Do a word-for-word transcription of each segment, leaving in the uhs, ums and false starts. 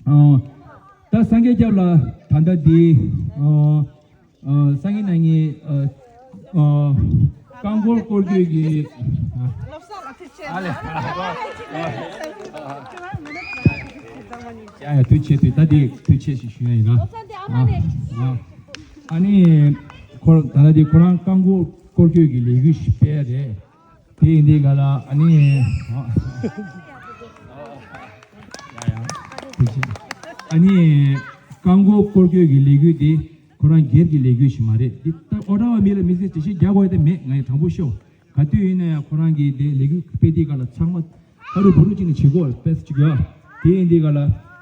ཨ། ད་སངས་རྒྱས་སྐྱབས་ལ་ད་ལྟ་འདི། ཨ། ཨ། སངས་རྒྱས་རྣམ་གཉིས། ཨ། ཨ། རྐང་འཁོར་སྐོར་སྐྱོད་ཀྱི། ཨ་ལེ། ཡ་ཡ། དུས་ཆེ་དུས་ད་འདི་དུས་ཆེ་ཞིག་ཞུ་ཡ་ཡིན་ན། ཨ། ཨ། ཨ་ནི་ཁོ་ད་ལྟ་འདི་ཁོ་རང་རྐང་འཁོར་སྐོར་སྐྱོད་ཀྱི་ལས་འགུལ་ཞིག་སྤེལ་རེད། དེ་ཡིན་དུས་ག་ལ་ཨ་ནི། ཡ་ཡ། ཐུགས་རྗེ་ཆེ། ཨ་ནི། རྐང་འཁོར་སྐོར་སྐྱོད་ཀྱི་ལས་འགུལ་དེ་ཁོ་རང་སྒེར་གྱི་ལས་འགུལ་ཞིག་མ་རེད། འདི་ད་ཨོ་ཊ་ཝ་མི་ལ་མི་ཚེ་འགྲེལ་བཤད་རྒྱག་དགོས་དེ་མེད། ང་ཡི་དྲང་པོ་ཤོད། ག་དུས་ཡིན་ན་ཡང་ཁོ་རང་གིས་དེ་ལས་འགུལ་སྤེལ་དུས་ག་ལ་ཚང་མ་ཧ་རུ་བུ་རུ་ཅིག་ནས་བྱེད་དགོས་པས་ཅིག་ཡ། དེ་ཡིན་དུས་ག་ལ་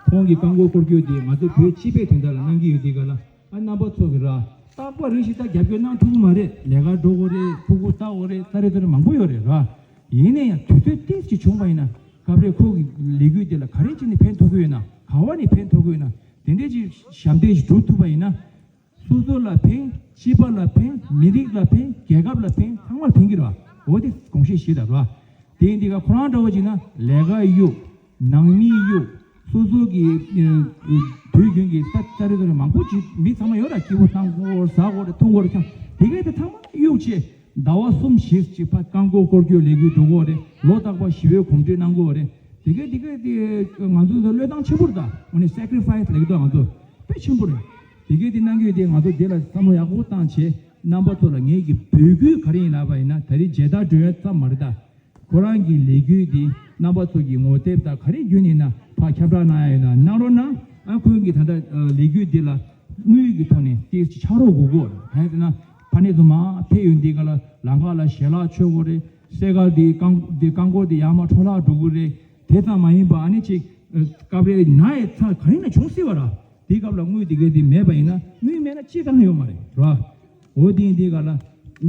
ཁོང་གི་རྐང་འཁོར་སྐོར་སྐྱོད་དེ་ང་ཚོ་བོད་སྤྱི་པའི་དོན་དག་ལ་གནང་གི་ཡོད་དུས་ག་ལ། ཨ། རྣམ་པ་ཚོ་གི་ར། རྟག་པར་རེ་ཞིག་ད་རྒྱབ་སྐྱོར་གནང་ཐུབ་ཀྱི་མ་རེད། ལས་ཀ་འགྲོ་དགོས་རེད། ཕྲུ་གུ་ལྟ་དགོས་རེད། ལྟ་རེ་ལྟ་རེ་མང་པོ་ཡོད་རེད་ར། ཡིན་ན་ཡང་དུས་ཚོད་ཏོག་ཙམ་བྱུང་བ་ཡིན་ན། སྐབས་རེ་ཁོ་གི་ལས་འགུལ་དེ་ལ་ག་རེ་བྱས་ནས་ཕན་ཐོགས་ཀྱི་ཡོད་ན། ག་བ་ནས་ཕན་ཐོགས་ཀྱི་ཡོད་ན། དེ་འདྲའི་ཅིག་ཞབས་འདེགས་ཤིག་སྒྲུབ་ཐུབ་པ་ཡིན་ན། སོ་སོ་ལ་ཕན། སྤྱི་པ་ལ་ཕན། མི་རིགས་ལ་ཕན། རྒྱལ་ཁབ་ལ་ཕན། ཚང་མར་ཕན་གྱི་རེད་བ། འོ་དེ་དགོངས་བཞེས་བཞེས་དང་ར། དེ་ཡིན་དུས་ཁོ་རང་འདྲ་བོ་བྱས་ན་ལས་ཀ་གཡུག་ནང་མི་གཡུག་སོ་སོ་གི། ཨ། དུས་རྒྱུན་གྱི་ལྟ་ལྟ་རེ་ལྟ་རེ་མང་པོ་ཅིག་མི་ཚང་མ་ཡོད་ར། སྐྱིད་པོ་བཏང་དགོས་ཟ་དགོས་རེད། འཐུང་དགོས་རེད། ཀྱང་དེ་གའི་དེ་ཚང་མ་གཡུག་བྱས་ཟླ་བ་གསུམ་བཞི་ཅིག་ཕར་རྐང་འཁོར་སྐོར་སྐྱོད་ལས་འགུལ་འགྲོ་དགོས་རེད། ལོ་རྟག་པར་ཞི་བའི་གོམ་བགྲོད་གནང་དགོས་རེད། དེ་གའི་དེ་གའི་དེ་ང་ཚོ་ཚོ་བློས་བཏང་ཆེན་པོ་རེད། ད་འོ་ནི་སེ་ཀི་རི་ཕ་ཡི་སི་ལབ་ཀྱི་འདུག་ང་ཚོ་དཔེ་ཆེན་པོ་རེད། དེ་གའི་དེ་གནང་གི་ཡོད་དེ་ང་ཚོ་དེ་ལ་བསམ་བློ་ཡག་པོ་བཏང་བྱས། རྣམ་པ་ཚོ་ལ་ངེད་ཀྱི་འབོད་སྐུལ་ག་རེ་ཡིན་ལབ་པ་ཡིན་ན། ད་རེས་མཇལ་དར་སྒྲོན་ཡ་ཙམ་མ་རེད་ད། ཁོ་རང་གི་ལས་འགུལ་འདི་རྣམ་པ་ཚོ་གི་ངོ་དེབ་དང་ག་རེ་བརྒྱུད་ནས་ན་ཕར་ཁྱབ་བསྒྲགས་གནང་ཡ་ཡོད་ན་གནང་རོགས་གནང་། ཨ། ཁོང་གི་ད་ལྟ་ལས་འགུལ་འདི་ལ་དངུལ་གྱི་ཐོག་ནས་ཏོག་ཙམ་ཕྱག་རོགས་དགོས་ཀྱི་རེད། གང་ཡིན་ཟེར་ན་ཕ་ནས་ཚོ་མར་ཕེབས་ཡོང་དུས་ག་ལ་ལམ་ཁ་ལ་ཞལ་ལག་མཆོད་དགོས་རེད། སེ་ག་འདི་རྐང་འདི་རྐང་འཁོར་འདི་ཡར་མར་འཕྲོ་བརླག་འགྲོ་གི་རེད། དེ་ཙམ་མ་ཡིན་པ་ཨ་ནི་ཅིག་སྐབས་རེ་ན་ཡི་ཚ་ག་རེ་ན་བྱུང་སྲིད་པ་ར། དེའི་སྐབས་ལ་དངུལ་དེ་ག་དེ་མེད་པ་ཡིན་ན་དངུལ་མེད་ན་ཅི་གང་ཡོད་མ་རེད་ར། འོ་དེ་ཡིན་དུས་ག་ལ།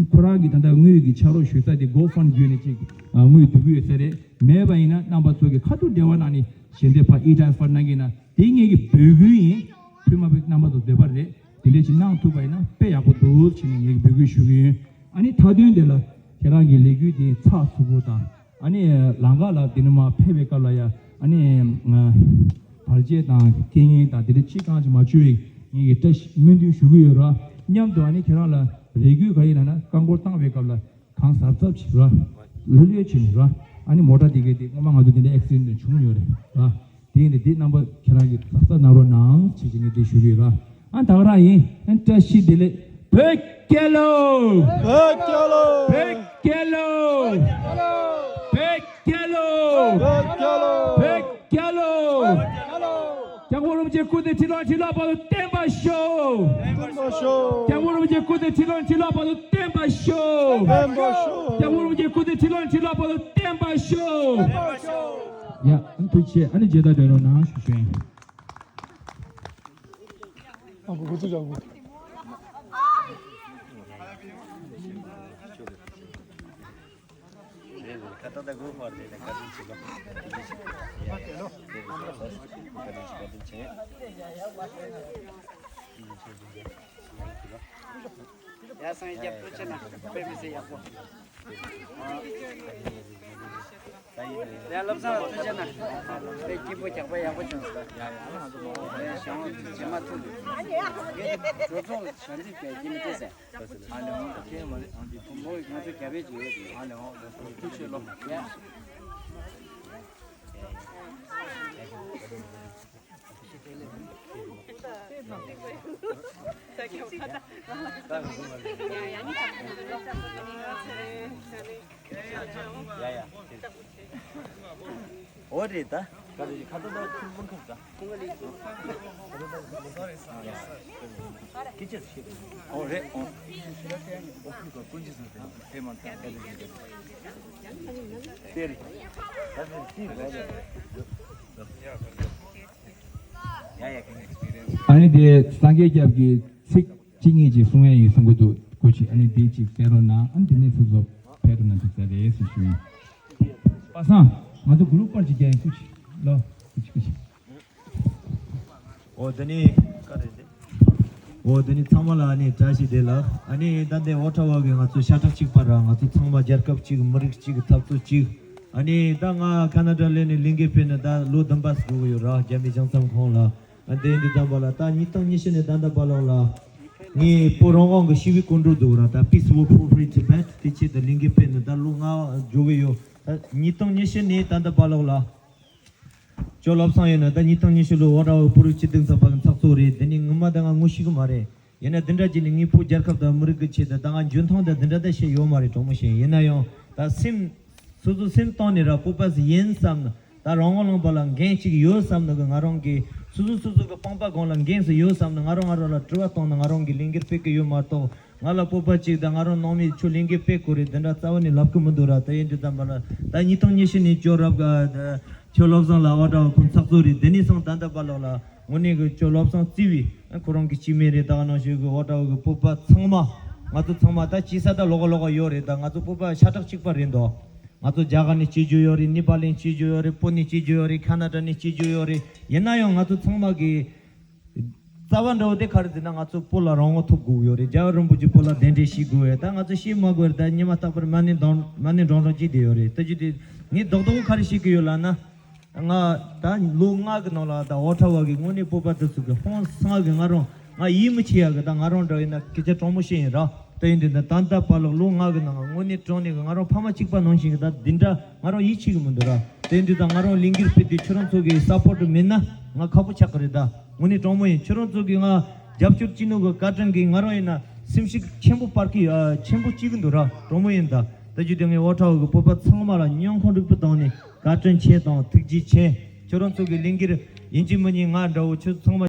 ཁོ་རང་གི་ད་ལྟ་དངུལ་གྱི་ཕྱག་རོགས་ཞུ་ས་དེ་གོ་ཕན་བརྒྱུད་ནས་ཅིག་ཨ། དངུལ་བསྡུ་གི་ཡོད་ས་རེད། མེད་པ་ཡིན་ན་རྣམ་པ་ཚོ་གི་ཁ་ཐུག་འབྲེལ་བ་གནང་ནས་ཞལ་འདེབས་ཕར་ཨི་ཊེན་སི་ཕར་གནང་གི་ན་དེ་ངེད་ཀྱི་འབོད་སྐུལ་ཡིན། ཐུན་མོང་པའི་རྣམ་པ་ཚོ་འདོད་པ་རེད། དེ་འདྲས་ཅིག་གནང་ཐུབ་པ་ཡིན་ན་དཔེ་ཡག་པོ་འདུག་བྱས་ནས་ངེད་ཀྱི་འབོད་སྐུལ་ཞུ་གི་ཡིན། ཨ་ནི་མཐའ་དོན་དེ་ལ་ཁྱེད་རང་གི་ལས་འགུལ་དེ་ཚགས་ཚུད་པོ་དང་། ཨ་ནི་ལམ་ཁ་ལ་དེ་ནས་མར་ཕེབས་པའི་སྐབས་ལ་ཡ། ཨ་ནི་ང་བར་ཆད་དང་རྐྱེན་ངན་དང་དེ་འདྲ་ཅི་གང་ཅིག་མ་བྱུང་བའི་ངེད་ཀྱི་བཀྲ་ཤིས་སྨོན་འདུན་ཞུ་གི་ཡོད་ར། མཉམ་དུ་ཨ་ནི་ཁྱེད་རང་ལ་རེ་སྐུལ་ག་ཡིན་ལབ་ན་རྐང་འཁོར་བཏང་བའི་སྐབས་ལ་གང་གཟབ་གཟབ་བྱེད་ར། ལྷོད་ལྷོད་བྱེད་ནས་ར། ཨ་ནི་མོ་ཊ་དེ་གའི་དེ་སྔོན་མ་ང་ཚོ་དེ་འདྲ་ཨེག་སི་ཌེན་ཊི་བྱུང་ཡོད་རེད་ར། དེ་ཡིན་དུས་འདི་རྣམ་པ་ཁྱེད་རང་གིས་གཟབ་གཟབ་གནང་རོགས་གནང་བྱེད་ཀྱི་ངས་འདི་ཞུ་གི་ཡོད་ར། ཨ་ད་ག་རང་ཡིན། ཨ་བཀྲ་ཤིས་བདེ་ལེགས། བོད་རྒྱལ་ལོ། བོད་རྒྱལ་ལོ། བོད་རྒྱལ་ལོ། བོད་རྒྱལ་ལོ། བོད་རྒྱལ་ལོ། བོད་རྒྱལ་ལོ། སྐྱབས་མགོན་རིན་པོ་ཆེ་སྐུ་ཚེ་ཁྲི་ལོ་ཁྲི་ལོ་བར་དུ་བརྟན་པར་ཤོག་བརྟན་པར་ཤོག་སྐྱབས་མགོན་རིན་པོ་ཆེ་སྐུ་ཚེ་ཁྲི་ལོ་ཁྲི་ལོ་བར་དུ་བརྟན་པར་ཤོག་བརྟན་པར་ཤོག་སྐྱབས་མགོན་རིན་པོ་ཆེ་སྐུ་ཚེ་ཁྲི་ལོ་ཁྲི་ལོ་བར་དུ་བརྟན་པར་ཤོག་བརྟན་པར་ཤོག་ཡ། ཨ་ཐུགས་རྗེ་ཆེ། ཨ་ནི་མཇལ་དར་སྒྲོན་རོགས་གནང་ཞུ་ཞུ་ཡིན། ཨ་བུ་གུ་ཚུ་ཅག་བུ། ཡ་སངས་རྒྱས་ཐུགས་རྗེ་གནང་། དཔེ་མི་སྲིད་ཡག་པོ། ཡ་བློ་བཟང་ཐུགས་རྗེ་གནང་། དཔེ་སྐྱིད་པོ་རྒྱག་པ་ཡག་པོ་བྱུང་སོང་། ཡ་ཡ་ཨ་ནི་ང་ཚོ་མ་འོངས་པའི་ཞང་བོ་ཐུགས་རྗེ་མ་ཐུག་ནས་འགྲོ་ཚོགས་བྱང་ཆུབ་པའི་སྐྱིད་མི་སྟེར་ཟེར། ཨ་ལེ་ཧོ་ཁྱེད་མ་རེད་ཨང་ཏི་ཕུང་པོ་ང་ཚོ་རྒྱ་བལ་གྱི་ཡོད་དེ། ཨ་ལེ་ཧོ་ཐུགས་རྗེ་ལོ། ཡ། ཡ་ཡ། འོ་རེད་ད། ཁ་ཏོ་ད་ཁུར་ཁུར་ཁུར་ད། ཁུར་ཁུར་ཁུར་ད། ཁྱི་ཆེ་ཤི། འོ་རེད་འོ། ཁུར་ཁུར་ཁུར་ཁུར་ཅི་ཟེར་ཏེ། ཧེ་མ་ད་ཁ་ཏོ་ཞིག་ཏེ་རེད། ད་ཏེ་ཏི་རེད། ཡ་ཡ་ཁྱི་ཨ་ནི་དེ་སངས་རྒྱས་སྐྱབས་ཀྱི་ཚིག་གཅིག་གཉིས་ཅིག་གསུང་ཡ་ཡོད་བསམ་གྱི་འདུག་སྐུ་མཁྱེན། ཨ་ནི་འདི་ཅིག་གསན་རོགས་གནང་། ཨ་ནི་འདི་ནས་སོ་སོ་ཕེབས་རོགས་གནང་། ཅིག་གསན་རེད་ཟེར་ཞུ་ཡིན། པ་སངས། ང་ཚོ་གུ་རུབ་པར་ཅིག་རྒྱག་ཡིན། སྐུ་མཁྱེན་ལོ། སྐུ་མཁྱེན་སྐུ་མཁྱེན། འོ་དེ་ནི་ཀ་རེད་དེ། འོ་དེ་ནི་ཚང་མ་ལ་ཨ་ནི་བཀྲ་ཤིས་བདེ་ལེགས། ཨ་ནི་ད་ལྟའི་ཨོ་ཊ་ཝ་གི་ང་ཚོ་ཤ་ཁྲག་གཅིག་པ་ར། ང་ཚོ་ཚང་མ་རྒྱལ་ཁབ་གཅིག་མི་རིགས་གཅིག་འཐབ་རྩོད་གཅིག་ཨ་ནི་ད་ང་ཁ་ན་ཌ་ལ་ནས་ལས་འགུལ་སྤེལ་ནས་ད་ལོ་བདུན་པ་ཟིག་འགྲོ་གི་ཡོད་ར། རྒྱ་མི་བྱང་ཐང་ཁོངས་ལ། ཨ་དེ་འདི་ཙམ་པ་ལ་ད་ཉིས་སྟོང་ཉི་ཤུ་ནས་ད་ལྟ་བར་ལོགས་ལ་ངས་བོད་རང་དབང་གི་ཞི་བའི་སྐུ་མགྲོན་འདུག་ར། ད་Peace Walk for Freedom་དེ་ཆེད་དུ་ལས་འགུལ་སྤེལ་ནས་ད་ལོ་ལྔ་འགྲོ་གི་ཡོད། ད་ཉིས་སྟོང་ཉི་ཤུ་ནས་ད་ལྟ་བར་ལོགས་ལ། ཁྱོད་བློ་བཟང་ཡིན་ན་ད་ཉིས་སྟོང་ཉི་ཤུ་ལོའི་ཨོ་ཊ་ཝ་བོད་རིགས་སྤྱི་མཐུན་ཚོགས་པ་གི་ཚོགས་གཙོ་རེད། དེ་ནི་ངོ་མ་ད་ང་ངོ་ཤེས་གི་མ་རེད། ཡིན་ན་འདི་འདྲ་ཅིག་ནི་ངའི་བོད་རྒྱལ་ཁབ་དང་མི་རིགས་ཀྱི་ཆེད་དུ་ད་ང་འཇོན་ཐང་དང་འདི་འདྲ་ད་བཤད་ཡོད་མ་རེད། གྲོགས་མོ་ཞིག་ཡིན་ན་ཡང་ད་སེམས། སོ་སོ་སེམས་གཏིང་ནས་ར་བོད་པ་ཟིག་ཡིན་བསམ་ནས། ད་རང་དབང་ལུང་པ་ལ་འགན་ཅིག་ཡོད་བསམ་ནས་གི་ང་རང་གི་སོ་སོ་སོ་སོ་གི་དཔུང་པ་སྒང་ལ་འགན་ཟིག་ཡོད་བསམ་ནས་ང་རང་ང་རང་ལ་དྲི་བ་བཏང་ནས་ང་རང་གི་ལས་འགུལ་སྤེལ་གི་ཡོད་མ་གཏོགས། ང་ལ་བོད་པ་གཅིག་དང་ང་རང་ནང་མི་ཚོ་ལས་འགུལ་སྤེལ་དགོས་རེད་དེ་འདྲ་རྩ་བ་ནས་ལབ་གི་མི་འདུག་ར། ད་ཡིན་དུས་ཙམ་པ་ལ་ད་ཉིས་སྟོང་ཉི་ཤུ་ནས་ཁྱོད་རབ་ག་ཁྱོད་བློ་བཟང་ལགས་ཨོ་ཊ་ཝ་ཁོང་ཚོགས་གཙོ་རེད། དེ་ནས་བཟུང་ད་ལྟ་བར་ལོགས་ལ་དངོས་གནས་གི་ཁྱོད་བློ་བཟང་བརྩི་བའི་ཁོ་རང་གི་སྐྱེ་དམན་རེད། ད་ག་ནང་བཞིན་གི་ཨོ་ཊ་ཝ་གི་བོད་པ་ཚང་མ། ང་ཚོ་ཚང་མ་ད་སྐྱེས་ས་ད་ལོགས་ཀ་ལོགས་ཀ་ཡོད་རེད། ད་ང་ཚོ་བོད་པ་ཤ་ཁྲག་གཅིག་པ་རེད་འདུག་ང་ཚོ་རྒྱ་གར་ནས་སྐྱེས་རྒྱུ་ཡོད་རེད། ནེ་པཱལ་ནས་སྐྱེས་རྒྱུ་ཡོད་རེད། བོད་ནས་སྐྱེས་རྒྱུ་ཡོད་རེད། ཁ་ན་ཌ་ནས་སྐྱེས་རྒྱུ་ཡོད་རེད། ཡིན་ན་ཡང་ང་ཚོ་ཚང་མ་གི་རྩ་བ་འདྲ་བོ་དེ་ག་རེ་ཟེར་ན་ང་ཚོ་བོད་ལ་རང་དབང་ཐོབ་དགོས་ཡོད་རེད། རྒྱལ་བ་རིན་པོ་ཆེ་བོད་ལ་གདན་འདྲེན་ཞུ་དགོས་ཡོད། ད་ང་ཚོ་ཞུ་མ་དགོས་རེད། ད་ཉི་མ་རྟག་པར་མ་ཎི་འདོན་མ་ཎི་འདོན་རོགས་བྱས་བསྡད་ཡོད་རེད། ད་རྒྱུ་དེ་ངས་རྡོག་རྡོག་ག་རེ་ཞུ་གི་ཡོད་ལབ་ན། ང་ད་ལོ་ལྔ་གི་ནང་ལ་ད་ཨོ་ཊ་ཝ་གི་དངོས་གནས་བོད་པ་དེ་ཚོ་གི་ཧོན་སང་གི་ང་རང་ང་ཡིད་མི་ཆེས་ཡ་གི་ད་ང་རང་འདྲ་ཡིན་ན་སྐད་ཆ་དྲང་མོ་བཤད་ཡིན་ར། ད་ཡིན་དུས་ད་ད་ལྟ་བར་ལོགས་ལོ་ལྔ་གི་ནང་དངོས་གནས་དྲང་གནས་གི་ང་རང་ཕ་མ་གཅིག་པ་ནང་བཞིན་གི་ད་འདི་འདྲ་ང་རང་ཡིད་ཆེས་གི་མི་འདུག་ར། ད་ཡིན་དུས་ད་ང་རང་ལས་འགུལ་སྤེལ་དུས་ཁྱོད་རང་ཚོ་གི་སཔོར་ཊི་མེད་ན་ང་ཁག་པོ་ཆགས་གི་རེད། ད་དངོས་གནས་དྲང་མོ་ཡིན། ཁྱོད་རང་ཚོ་གི་ང་རྒྱབ་སྐྱོར་བྱེད་ནོ་གི་བཀའ་དྲིན་གི་ང་རང་ཡིན་ན་སེམས་ཤུགས་ཆེན་པོ་སྤར་གི་ཨ་ཆེན་པོ་སྐྱེ་གི་འདུག་ར། དྲང་མོ་ཡིན། ད་ད་རྒྱུ་དེ་ངས་ཨོ་ཊ་ཝ་གི་བོད་པ་ཚང་མ་ལ་སྙིང་ཁོང་དྲུག་པོ་བཏང་ནས་བཀའ་དྲིན་ཆེ་དང་ཐུགས་རྗེ་ཆེ། ཁྱོད་རང་ཚོ་གི་ལས་འགུལ་ཡིན་གཅིག་མིན་གཉིས་ང་འདྲ་བོ་ཁྱོད་ཚང་མ།